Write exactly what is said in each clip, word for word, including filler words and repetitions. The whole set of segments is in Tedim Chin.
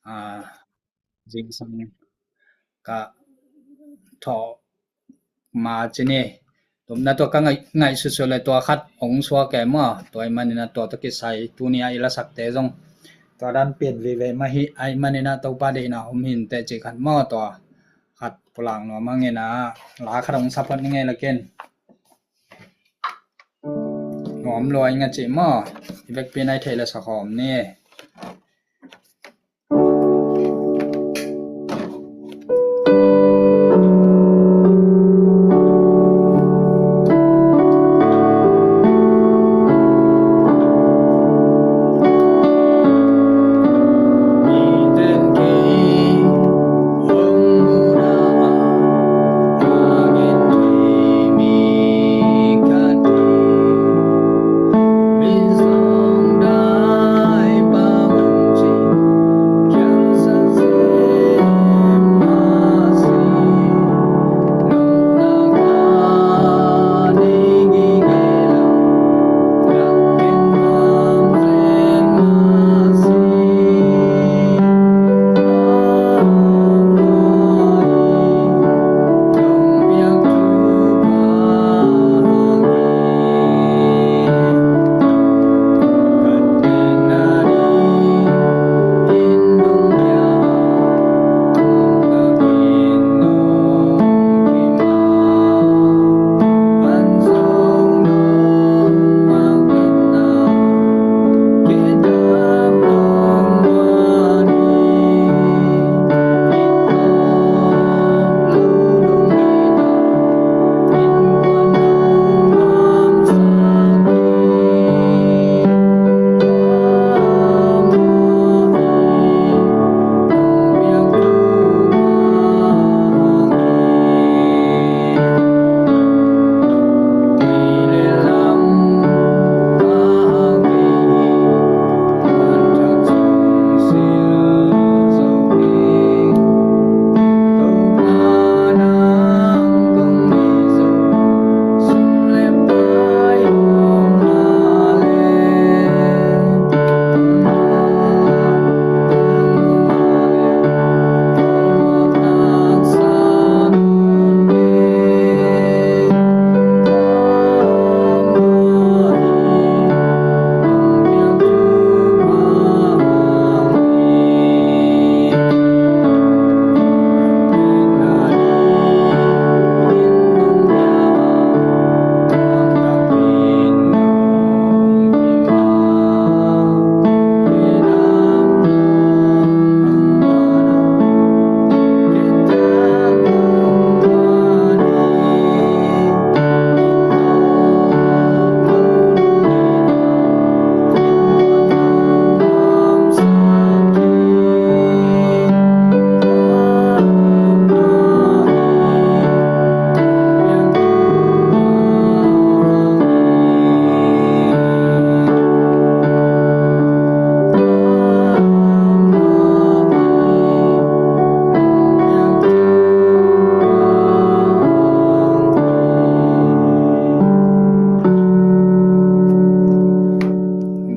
a, zingsang ka thawh ma ci ni. Tumna tua ka ngaih, ngaihsutsuh le tua khat hong suak e maw. Tua ahih manin ah tua tawh kisai tuni a i lasakte zong tua dan pian vive mah hi. Ahih manin ah Topa deihna om hi inteh cih khat maw, tua khat pulak nuam hang in ah, la khat hong sa phot ni ngei la ken. Nuam lua ing a cih maw. I vekpi-in a i theih le sa khawm ni.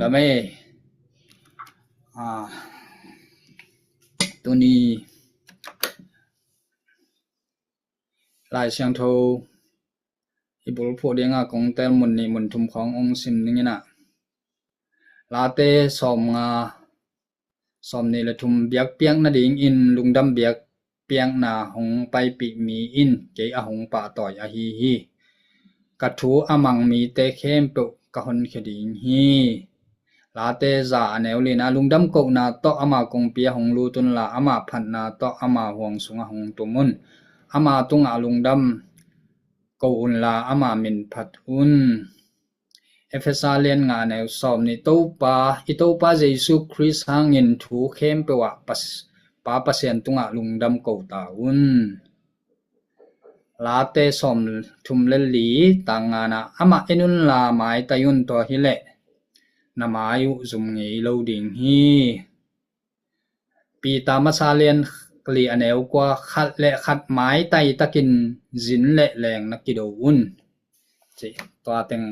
Dame. Ah, tuni Lai Siangtho i bulphuh dingah kong tel mun nih mun thum khawng hong sim ning in ah, Late sawmnga, sawmnih le thum, biakpiak nadingin lungdam biakpiakna hong paipih mi in kei a hong pahtawi ahi hi. Ka thu a mang mite khempeuh ka honkhia ding hi. Late za, a neu lina, lungdam kohna tawh ama kongpi ah hong lut unla, ama phatna tawh ama huang sungah hong tum un. Ama tungah lungdam ko unla, ama min phat un. Efesa lian nga, a neu sawm nih, Topa, i Topa Jesu Khrist hangin thu khempeuh ah Pas-, Pa Pasian tungah lungdam ko ta un. Late sawm thum le li, tang ngana, amah en unla maitai un, tua hileh na mai uh zum ngei lo ding hi. Peter masa lian li, a neu kua, khat le khat maitai takin zin le leng na kido un. Ci, tua teng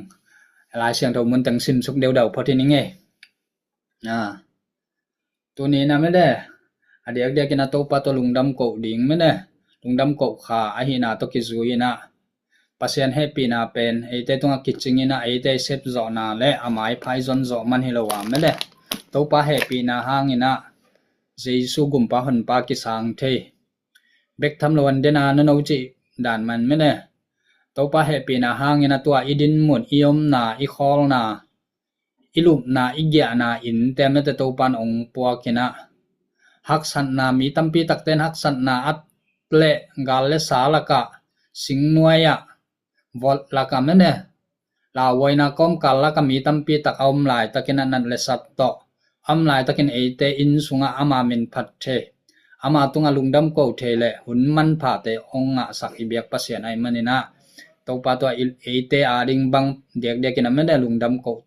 Lai Siangtho mun teng simsuk deudau phot hi ning e. Ah. Tuni na mede, A diakdiakin a Topa tawh lungdam koh ding mene, lungdam koh kha ahihna tawh kizui in a, Pasian hehpihna pen eite tungah kicing in a, eite i sepzawhna le a maipha i zonzawh man hi lo a mene, Topa hehpihna hangin a Jesu gumpa honpa kisang thei bek tham lo an dena nono cih dan man mene, Topa hehpihna hangin a tua i dinmun, i omna, i khawlna, i lupna, i giahna innte mete Topan ong puakin a, haksatna, mi tampi takten haksatna at le gal le sa lakah, singnuai ah, vot lakah mene, lauhuaina kawmkal lakah mi tampi tak a om laitakin a nat le sat tawh, a om laitakin eite inn sungah ama min phat thei, ama tungah lungdam koh thei le hun manphate ong ngahsak i biak Pasian ahih manin a, Topa tawh i, eite ading bang diakdiakin a mene lungdam koh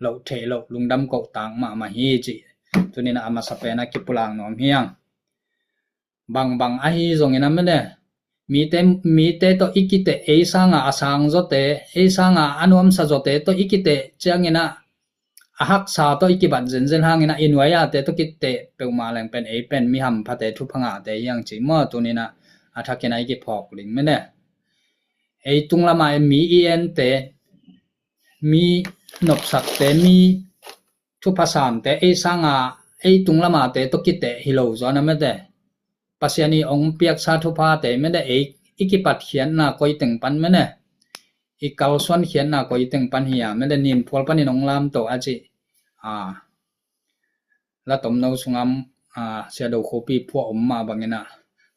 loh theih loh, lungdam koh tak mahmah hi cih tunin a masa pen a kipulak nuam hi hang. Bangbang ahi zongin a mene, mite, mite tawh i kiteh, ei sanga a sang zawte, ei sanga a nuamsa zawte tawh i kiteh ciangin a, a haksa tawh i kibat zenzen hangin a, i nuai-ate tawh kiteh peuhmah leng pen ei pen mi hamphate, thupha ngahte hi hang cih maw tunin a, a thakin a i kiphawk ding mene. Ei tung lama mi i ente, mi nopsakte, mi thupha samte, ei sanga, ei tung lamate tawh kiteh hi lo zaw na mete, Pasian i ong piaksa thuphate mete, ei i kipatkhiatna koi teng pan mene, i kalsuankhiatna koi teng pan hi a mete, ninphual panin ong lamto a cih, a, la tomno sungah, a, Sia Do Khup i phuah om mah bangin a,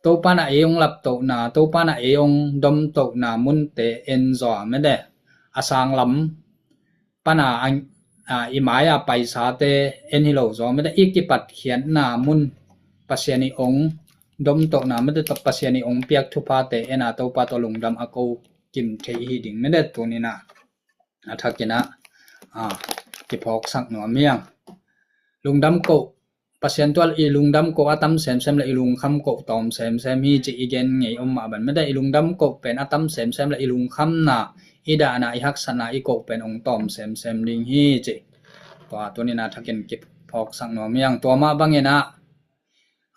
Topa na ei ong laptohna, Topa na ei ong domtohna munte en zaw a mete, a sang lam pana, a, i mai-a paisate en hi lo zaw mete, i kipatkhiatna mun, Pasian i ong domtohna mete tawh, Pasian i ong piak thuphate en a, Topa tawh lungdam a ko kim thei hi ding mete tunin a, a thakin a, a, kiphawksak nuam hi hang. Lungdam koh, Pasian tawh i lungdam koh a tam semsem le i lungkham koh tawm semsem hi cih i gen ngei om mah bang mete, i lungdam koh pen a tam semsem le i lungkhamna, i dahna, i haksatna i koh pen ong tawm semsem ding hi cih tua tunin a thakin kiphawksak nuam hi hang. Tua mah bangin a,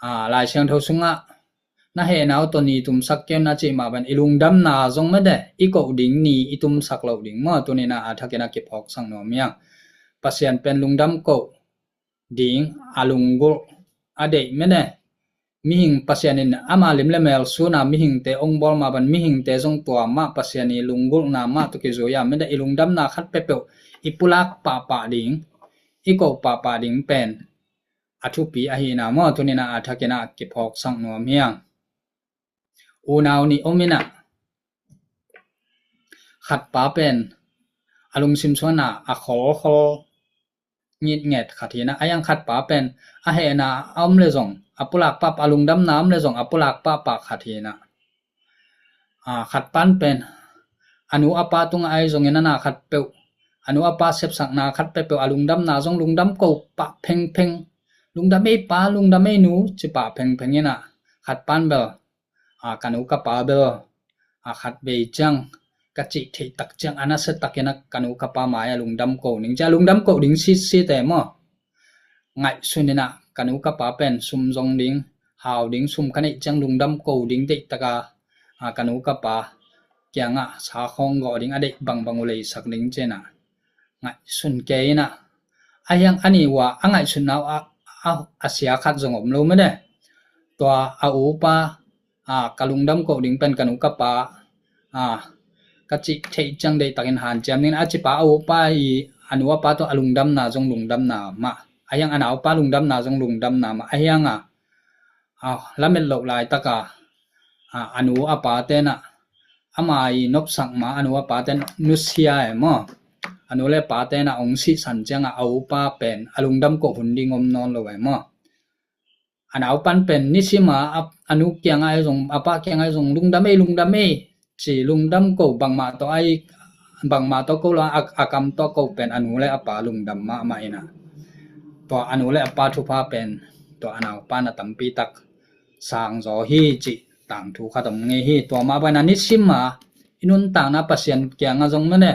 a, Lai Siangtho sungah na hehna uh tawh ni tumsak kei un a cih mah bang, i lungdamna zong mete i koh ding ni i tumsak loh ding maw tunin a, a thakin a kiphawksak nuam hi hang. Pasian pen lungdam koh ding a lunggulh a deih mene. Mihing, Pasian in ama lim le mel sun a mihingte ong bawl mah bang, mihingte zong tua mah Pasian i lunggulhna mah tawh kizui a mete, i lungdamna khat peuhpeuh i pulak pahpah ding, i koh pahpah ding pen a thupi ahihna maw tunin a, a thakin a kiphawksak nuam hi hang. Unau nih om in a, khat pa pen a lungsim sungah a kholkhol ngitnget khat hi in a, a hiang khat pa pen a hehna a om le zong a pulak pahpah, a lungdamna a om le zong a pulak pahpah khat hi in a, a, khat pan pen a nu a pa tungah ahi zongin a na khat peuh, a nu a pa sepsakna khat peuhpeuh a lungdamna zong lungdam koh pah phengpheng, lungdam ei pa, lungdam ei nu ci pah phengpheng in a, khat pan bel, a, ka nu ka pa bel, a, khat vei ciang ka cih theih tak ciang a nasia takin a ka nu ka pa mai a lungdam koh ning ci a, lungdam koh ding sitsit e maw. Ngaihsun in a, ka nu ka pa pen sum zong ding, hau ding, sum ka neih ciang lungdam koh ding deih taka, a, ka nu ka pa kiangah sa khawng gawh ding, a deih bangbang uh leisak ding ci in a, ngaihsun kei in a, a hiang a ni ua a ngaihsutna uh a, a, a sia khat zong om lo mene. Tua a upa, a, ka lungdam koh ding pen ka nu ka pa, a, ka cih theih ciang deih takin hanciam ding a ci pa, a upa i a nu a pa tawh a lungdamna zong lungdamna mah, a hiang a nau pa lungdamna zong lungdamna mah, a hiang a, a, lamet loh laitaka, a, a nu a pa ten a, ama i nopsak ma a nu a pa ten nusia e maw. A nu le pa ten a ong sihsan ciang a, a upa pen a lungdam koh hun ding om nawn lo e maw. A nau pan pen nisim a, a, a nu kiangah ahi zong, a pa kiangah ahi zong lungdam ei, lungdam ei ci, lungdam koh, bangmah tawh ahi, bangmah tawh koh lo a, a kam tawh koh pen a nu le a pa lungdam mahmah in a, tua a nu le a pa thupha pen tua a nau pan a tampi tak sang zaw hi cih tangthu khat om ngei hi. Tua mah bang in a nisim a i nuntakna Pasian kiangah zong mene,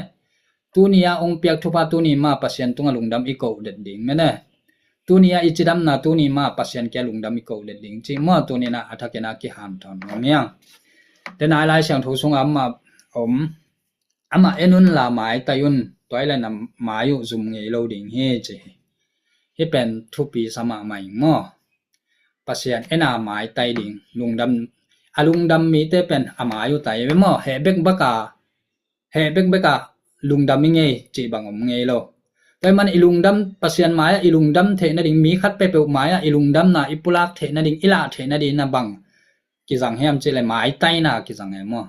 tuni a ong piak thupha tuni mah Pasian tungah lungdam i koh det ding mene. Tuni a i cidamna tuni mah Pasian kia lungdam i koh let ding ci maw, tuni na a thakin a kihanthawn nuam hiang. Te nai Lai Siangtho sungah amah om, amah en unla maitai un, tua hi leh na mai uh zum ngei lo ding hi ci hi. Hih pen thupi sa mahmah ing maw. Pasian en a maitai ding, lungdam, a lungdam mite pen a mai uh tai ve maw. Heh bekbek a, heh bekbek a lungdam i ngei cih bang om ngei lo. Tua hi man i lungdam, Pasian mai-ah i lungdam theih nading, mi khat peuhpeuh mai-ah i lungdamna i pulak theih nading, i lah theih nading na bang kizang hiam cih leh maitaina kizang hi maw.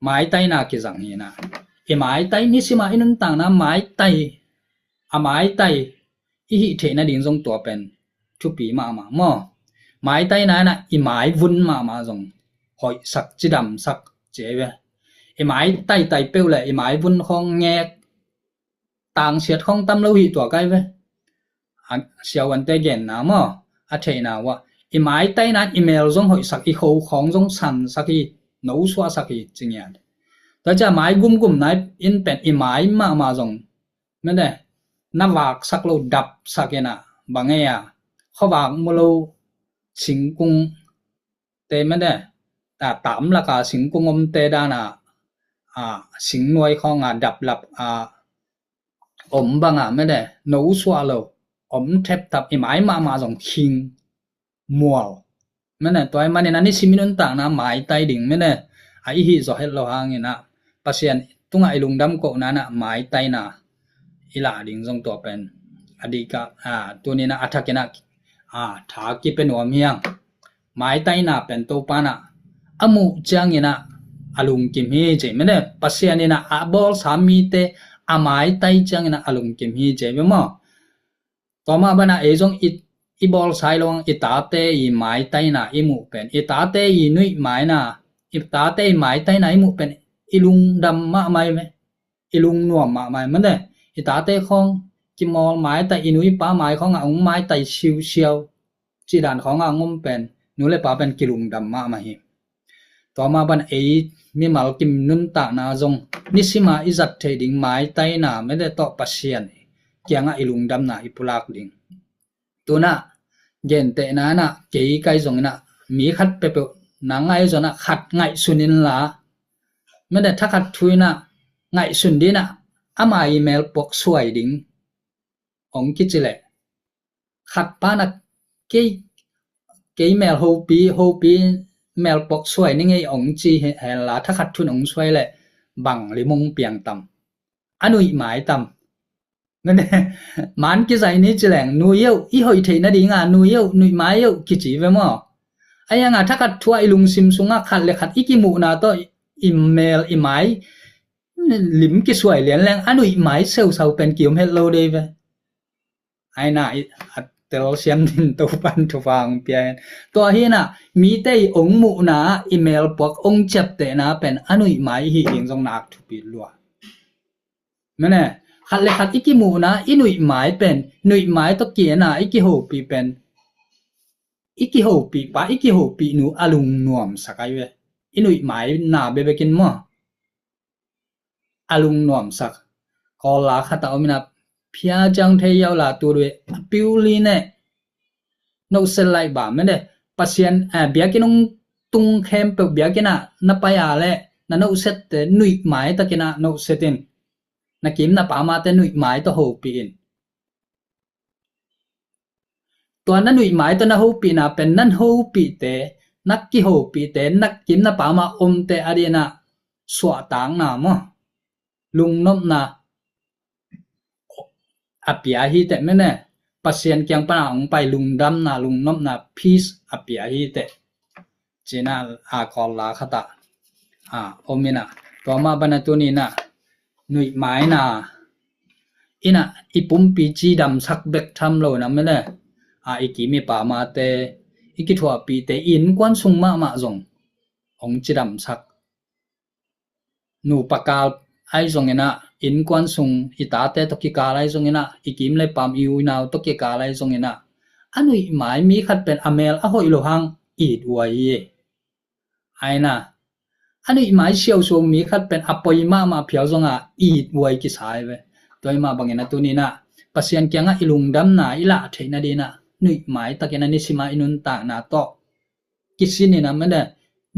Maitaina kizang hi na. I maitai, nisim a i nuntakna maitai, a maitai i hih theih nading zong tua pen thupi mahmah maw. Maitaina in a i mai vun mahmah zong hoihsak, cidamsak ci hi ve. I mai taitai peuh leh i mai vun khawng ngek, tangsiat khawng tam lo hi tua kai ve. A, siavuante genna maw, a theihna uh ah, i maitaina in i mel zong hoihsak, i kho khawng zong sansak hi, no suahsak hi ci ngiat. Tua ciang mai gumgumna in pen i mai mahmah zong mede, na vaksak lo, dapsak in a, bang ei a, khuavak mu lo singkung te mede, a, tam laka singkung omte dan a, a, singnuai khawng a daplap a om bang a mede, no suah lo, om thepthap, i mai mahmah zong khing mual. Mene, tua hi manin a nisim i nuntakna maitai ding mene, a i hih zawh het lo hangin a, Pasian tungah i lungdam kohna in a maitaina i lah ding zong tua pen a dik a, a, tuni na a thakin a, a, tha kipia nuam hiang. Maitaina pen Topa in a, a muh ciangin a, a lungkim hi ci. Mene, Pasian in a, a bawlsa mite a maitai ciangin a, a lungkim hi ci ve maw. Tua mah bana ei zong i, i bawlsa hi lo hang, i tate i maitaina i muh pen, i tate i nuih maina, i tate i maitaina i muh pen i lungdam mahmah hi ve. I lungnuam mahmah hi mene. I tate khawng kimawl maitai, i nu i pa mai khawng a hong maitai siusiau, cih dan khawng a hong om pen, nu le pa pen kilungdam mahmah hi. Tua mah bana ei mimal kim nuntakna zong nisim a i zat theih ding maitaina mede tawh Pasian kiangah i lungdamna i pulak ding. Tuna gentehna in a, kei kai zong in a, mi khat peuhpeuh na ngaih zong a khat ngaihsun inla, mede thakhat thu in a ngaihsun ding in a, ama i mel puak suai ding hong kici leh, khat pa in a kei, kei mel hopi, hopi mel puak suai ning ei hong ci he-, henla, thakhat thu in hong suai leh bang lim hong piang tam. A nuih mai tam. Mene, man kizai ni ci leng, nuih o, i hoih theih nading a, nuih o, nuih mai o kici ve maw. A hi hang a thakhat thu a i lungsim sungah khat le khat i kimuhna tawh i mel, i mai lim kisuai lian leng, a nuih mai seusau pen kiom het lo dei ve. Aina i a telsiam ding Topan thupha hong pia hen. Tua hi na, mite i hong muhna, i mel puak hong ciaptehna pen a nuih mai i hih ding zong nak thupi lua. Mene, khat le khat i kimuhna, i nuih mai pen, nuih mai tawh ki-en a, i kihopih pen, i kihopih pa, i kihopih nu a lungnuamsak ai ve. I nuih mai na bekbek in maw. A lungnuamsak. Kawlla khat a om in a, phia ciang thei yau la tu dui, a piu li ne. Nohset laih ba mene. Pasian, eh, biakinn hong tung khempeuh biakinn ah na pai a leh, na nohsette nuih mai takin a nohset in. Na kim na pamate nuih mai tawh hopih in. Tua na nuih mai tawh na hopihna pen na hopihte, na kihopihte, na kim na pam a omte a dingin a suahtakna maw, lungnopna a pia hi teh mene. Pasian kiang pan a hong pai lungdamna, lungnopna, peace a pia hi teh. Cina a kawlla khat ah, a, om in a. Tua mah bana tuni in a, nuih mai na, in a, i pumpi cidamsak bek tham lo na mene. A, i kim i pamate, i kithuahpihte, i innkuan sung mahmah zong hong cidamsak. Nupa kal ai zongin a, innkuan sung i tate tawh kikal ai zongin a, i kim le pam i u i nau tawh kikal ai zongin a, a nuih mai mi khat pen a mel a hoih lo hang it uai hi. Aina, a nuih mai siausuau mi khat pen a poi mahmah phial zong a it uai kisai ve. Tua hi mah bangin a tuni in a, Pasian kiangah i lungdamna i lah theihna dinah nuih maitakin a nisima i nuntakna tawh kisin inah mede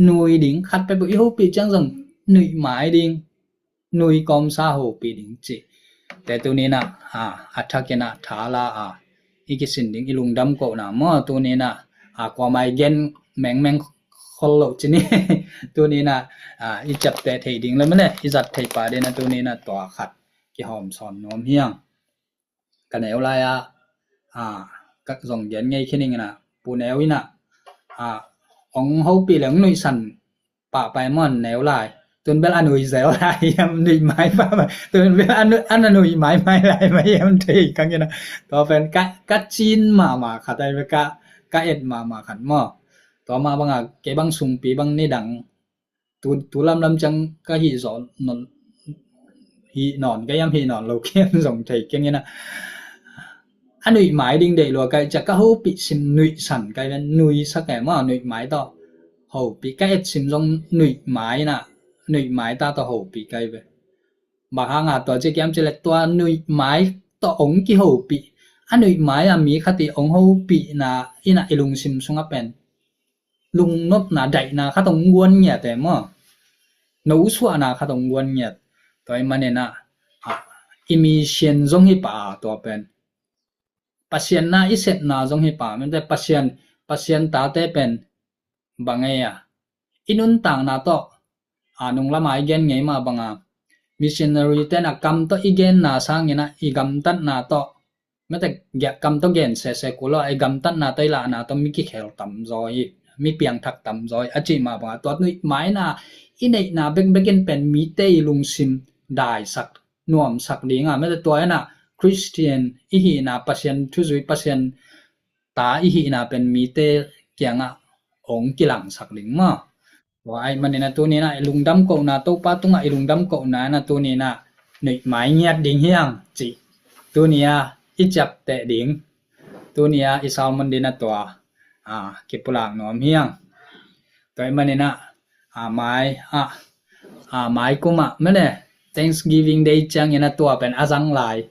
nui ding khat peuhpeuh i hopih ciang zong nuih mai ding, nui kawmsa hopih ding cih te tuninah a, a thakinah thala a i kisin ding i lungdam kohna maw tuninah a, kuamah i gen mengmeng khol loh cini tuninah a, i ciapteh thei ding le mede i zat thei pah dinah tuninah tua khat kihawm sawn nuam hiang. Ka neu lai-ah a, ka zong gen ngei khin inginah pu neu inah a, ong hopih le ong nuihsan pahpai mawn neu lai. Tun bel a nui zel lai hiam nuih mai pahpai. Tun bel a nui, a na nuih mai mai lai mai hiam thei kang inah. Tua pen ka, ka cin mahmah khat ai ka, ka et mahmah khat maw. Tua mah bangah kei bang sungpi bang nidang tu, tu lamlam ciang ka hih zawh nawn, hih nawn ka hiam hih nawn lo kiam zong thei keng inah. A nuih mai ding deih lua kai ciah ka hopih sim nuihsan kai ven nuihsak e maw nuih mai tawh hopih ka et sim zong nuih mai inah nuih mai ta tawh hopih kai ve. Bang hanga tua ci kiam ci le tua nuih mai tawh ong kihopih a nuih mai a mi khat i ong hopihna inah i lungsim sungah pen lungnopna daihna khat ong guan ngiat e maw. No suahna khat ong guan ngiat. Tua i maninah a, i mi sian zong hi pah a tua pen Pasian na i sepna zong hi pah mede Pasian, Pasian tate pen bang ei a i nuntakna tawh a, nunglama i gen ngei mah banga missionary ten a kam tawh i genna sanginah i gamtatna tawh mete kam tawh gen sese kul aw, i gamtatna tawh i lahna tawh mi kikhel tamzaw hi, mi piangthak tamzaw hi a cih mah banga tua nuih maina i neihna bekbekin pen mite i lungsim daisak nuamsak dinga mete tua inah Khristian i hihna Pasian thuzui Pasian ta i hihna pen mite kiangah ong kilangsak ding maw. Tua ai maninah tuninah i lungdam kohna Topa tungah i lungdam kohna inah tuninah nuih mai ngiat ding hiang cih tunia i ciapteh ding tunia i salmon dinah tua a, kipulak nuam hiang. Tua i maninah a, mai a, a, mai kumah mene Thanksgiving Day ciangin a tua pen a zang lai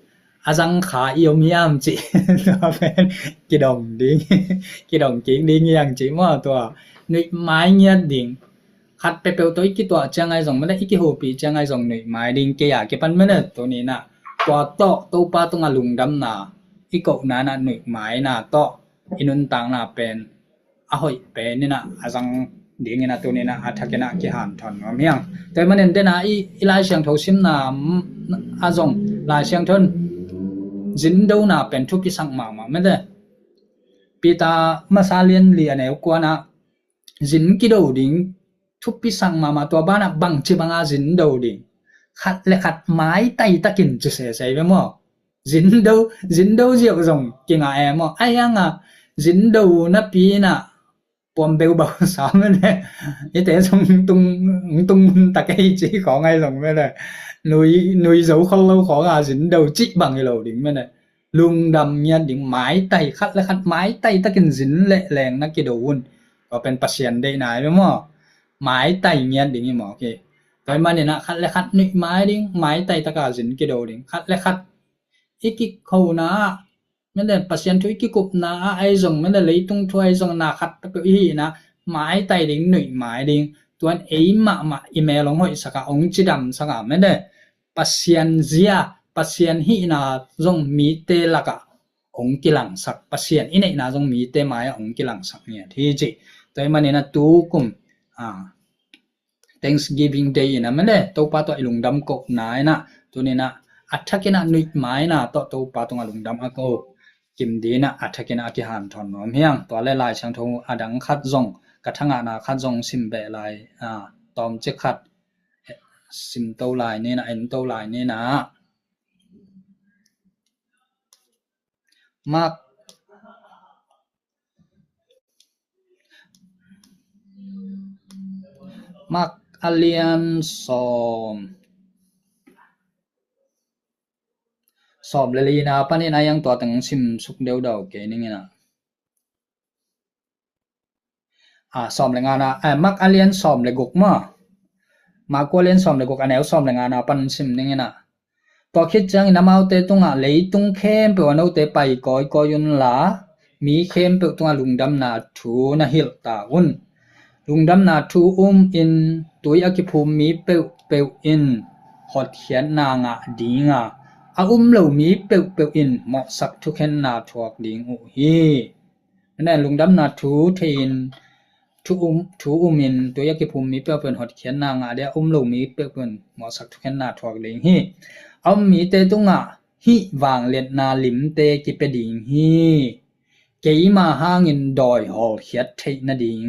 a zang kha i om hiam cih tua pen kidong ding kidong kik ding hiang cih maw tua nuih mai ngiat ding khat peuhpeuh tawh i kituah ciang ai zong mene i kihopih ciang ai zong nuih mai ding kei a kipan mene tuninah tua tawh Topa tungah lungdamna i kohna inah nuih maina tawh i nuntakna pen a hoih pen inah a zang ding inah tuninah a thakinah kihanthawn nuam hiang. Tua i manin dena i, i Lai Siangtho simna a zong Lai Siangtho in zindona pen thupisak mahmah mete. Peter masa lian li a neu kuanah zin kido ding thupisak mahmah tua banah bangci banga zin do ding khat le khat maitai takin ci sesei ve maw. Zin do zin do ziau zong kingah e maw ai anga zin do napi inah puam beubau sa mene ite zong tung tung mun takei ci khawng ai zong mene nui nui zo khol lo khawng a zin do cih bang hi lo ding mene lungdam ngiat ding maitai khat le khat maitai takin zin le leng na kido un. Tua pen Pasian deihna hi maw maitai ngiat ding hi maw ki. Tua i maninah khat le khat nuih mai ding maitai taka zin kido ding khat le khat i kikhona ah mene Pasian thu i kikupna ah ai zong mene leitung thu ai zong na khat peuh i hihna maitai ding nuih mai ding tuan ei mahmah i mel ong hoihsaka ong cidamsaka mene Pasian zia Pasian hihna zong mite lakah ong kilangsak Pasian i neihna zong mite mai-ah ong kilangsak ngiat hi cih. Tua i maninah tukum a Thanksgiving Day inah mene Topa tawh i lungdam kohna inah tuninah a thakinah nuih maina tawh Topa tungah lungdam a ko kim dinah a thakinah a kihanthawn nuam hiang. Tua le Lai Siangtho a dang khat zong ka thangahna khat zong sim beh lai a tawmcik khat simto lai ninah ento lai ninah Mark Mark a lian sawm sawm le lina panin a yang tua teng sim suk deuhdau kei ninginah a sawm le ngana a Mark a lian sawm le guk maw. Mark a lian sawm le guk a neu sawm le ngana pan sim ninginah Tua khit ciangin amaute tungah, "Leitung khempeuh a note pai kawikawi unla, mi khempeuh tungah lungdamna thu na hilh ta un. Lungdamna thu um in tui a kiphum mi peuhpeuh in hotkhiatna ngah ding a, a um lo mi peuhpeuh in mawhsak thukhenna thuak ding uh hi." Mene, lungdamna thu thei in, thu um, thu um in tui a kiphum mi peuhpeuh in hotkhiatna ngah ding a, um lo mi peuhpeuh in mawhsak thukhenna thuak ding hi. A um mite tungah hih vangliatna limte kipia ding hi. Keima hangin dawi hawlkhiat theih nading,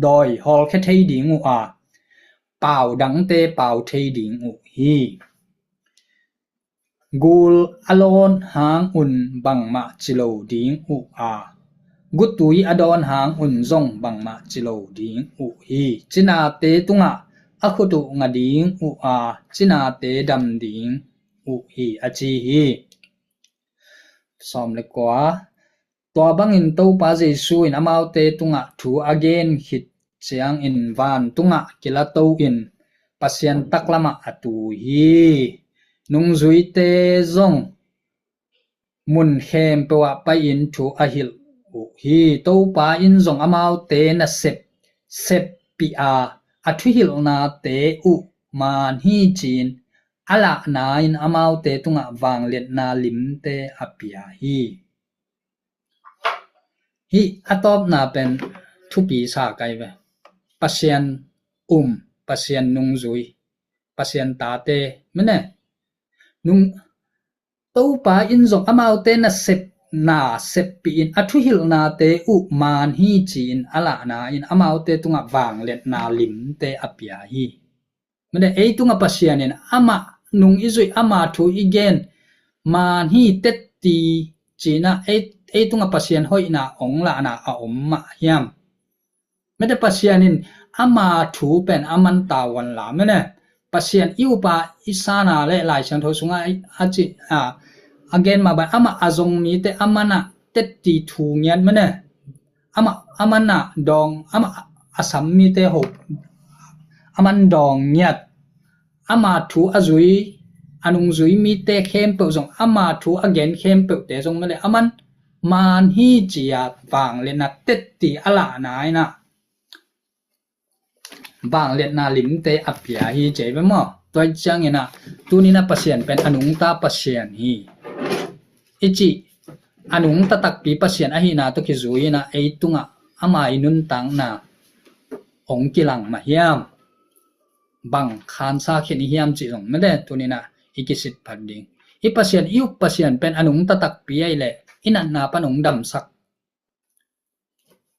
dawi hawlkhia thei ding uh a, pau dangte pau thei ding uh hi. Gul a lawn hang un bangmah ci lo ding uh a, gutui a dawn hang un zong bangmah ci lo ding uh hi. Cinate tungah a khut uh nga ding uh a, cinate dam ding uh hi, a ci hi. Sawm le kua. Tua bangin Topa Jesu in amaute tungah thu a gen khit ciangin vantungah kilato in Pasian taklamah a tu hi. Nungzuite zong mun khempeuh ah pai-in thu a hilh uh hi. Topa in zong amaute nasep seppih a, a thuhilhnate uh man hi ci-in a lahna-in amaute tungah vangliatna limte a pia hi. Hih a tawpna pen thupi sa kai ve. Pasian um, Pasian nungzui, Pasian tate, mene. Nung, Topa in zong amaute nasepna seppih in, a thuhilhnate uh man hi ci-in a lahna-in amaute tungah vangliatna limte a pia hi. Mene, ei tungah Pasian in amah nung i zuih, ama thu i gen man hi tetti ci-in ah ei, ei tungah Pasian hoihna ong lahna a om mah hiam? Mete, Pasian in ama thu pen aman tavuan la, mene. Pasian i upa i sana le Lai Siangtho sungah a, a ci, a, a gen mah bang amah a zong mite aman ah tetti thu ngiat, mene. Amah, aman ah dawng, amah a sam mite ho, aman dawng ngiat. Ama thu a zui, a nungzui mite khempeuh zong, ama thu a gen khempeuhte zong mene, aman man hi ci-a vangliatna tetti a lahna-in ah vangliatna limte a pia hi ci ve maw? Tua ciangin ah, tuni-in ah Pasian pen a nungta Pasian hi i cih, a nungta takpi Pasian ahihna tawh kizui-in ah ei tungah ama i nuntakna ong kilang mah hiam? Bang khansa khin i hiam cih zong mete, tuni-in ah i kisit phat ding. I Pasian, i up Pasian pen a nungta takpi ahih leh i natna pan ong damsak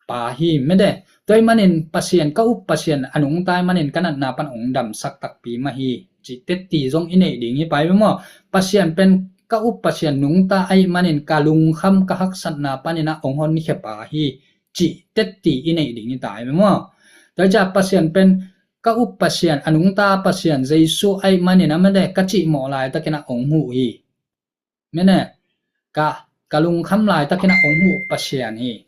pa hi, mete. Tua ahih manin Pasian, ka up Pasian a nungta ahih manin ka natna pan ong damsak takpi mah hi cih tetti zong i neih ding hi pai ve maw? Pasian pen ka up Pasian nungta ahih manin ka lungkham, ka haksatna panin ah ong honkhia pa hi cih tetti i neih ding hi ta hi ve maw? Tua ciang Pasian pen ka up Pasian, a nungta Pasian Jesu ahih manin ah mete, ka cihmawh laitakin ah ong huh hi. Mene, ka, ka lungkham laitakin ah ong huh Pasian hi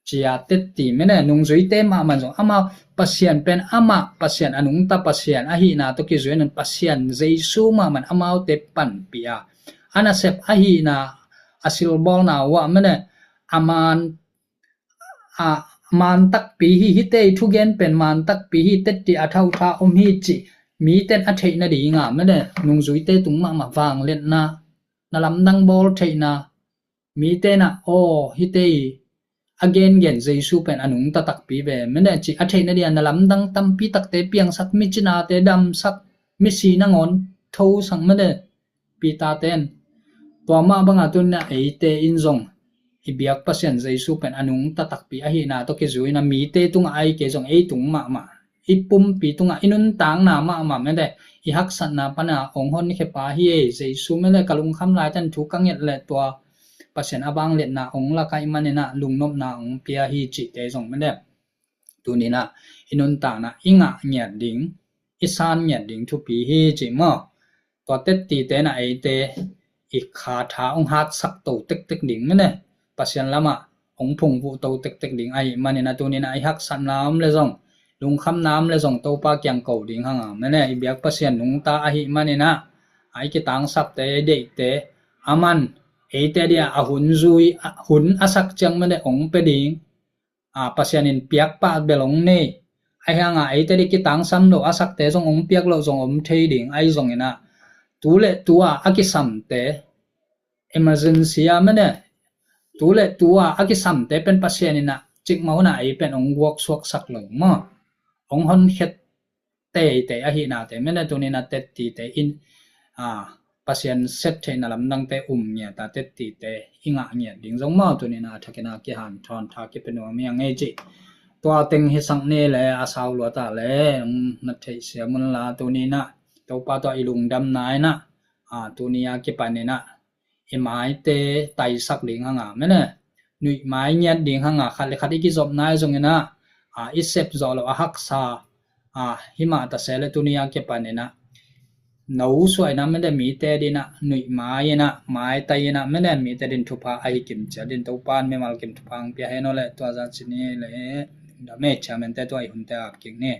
ci-a tetti, mene, nungzuite mahmah zong amau Pasian pen amah Pasian, a nungta Pasian ahihna tawh kizui-in Pasian Jesu mahmah amaute panpih a, a nasep ahihna, a silbawlna uh ah, mene, a man, a man takpi hi, hihte i thugen pen man takpi hi, tetti a thautha om hi cih mite in a theih nading a, mene, nungzuite tung mahmah vangliatna, na lamdang bawl theihna, mite in ah, aw, hihte i a gengen Jesu pen a nungta takpi ve, mene, cih a theih nading a na lamdang tampi takte piangsak, mi cinate damsak, misi nangawn thosak, mene, Peter ten. Tua mah bangin tuni-in ah eite in zong i biak Pasian Jesu pen a nungta takpi ahihna tawh kizui-in ah mite tungah ahih kei zong ei tung mahmah, i pumpi tungah, i nuntakna mahmah, mete, i haksatna panin ah ong honkhia pa hi ei Jesu, mete, ka lungkham laitan thu ka nget leh tua Pasian a vangliatna ong lak ahih manin ah lungnopna ong pia hi cihte zong, mete, tuni-in ah i nuntakna i ngah ngiat ding, i san ngiat ding thupi hi cih maw? Tua tettite in ah eite i kha tha ong hatsak to tektek ding, mene, Pasian lamah ong phungvuh to tektek ding ahih manin ah tuni-in ah i haksatna om leh zong, lungkhamna om leh zong Topa kiang ko ding hang a, mene, i biak Pasian nungta ahih manin ah a i kitangsapte, i deihte, aman eite dia a hun zui, a hun a sak ciang mene ong pe ding, a Pasian in piakpah bel ong nei. Ahi hanga eite di kitangsam lo a sakte zong ong piak lo zong om thei ding, ahi zongina tu le tua a kisamte, emergency a mene tu le tua a kisamte pen Pasian ina cikmah huna ei pen ong guak suaksak lo maw, ong honkhet teitei ahi nate mene tunina tettite in, a Pasian sep theihna lamdangte um ngiata tettite i ngah ngiat ding zong maw tunina a thakina kihanthawn tha kipenuam ia ngei cih. Tua teng hisak ni le a sau luata le ong na theihsiam unla tunina Topa tua i lungdamna ina, a tunia kipanina i maite taisak ding hanga mene nuih mai ngiat ding hanga khat le khat i kizopna i zongina, a i sep zawh lo a haksa, a himah tase le tunia kipanina no suaina mene mite dina nuih mai ina maitai ina mene mite din thupha ahi kimcia din Topan mimal kim thupha ang pia heno le tua za cini le dame ciamente tua i hunte ap king ni.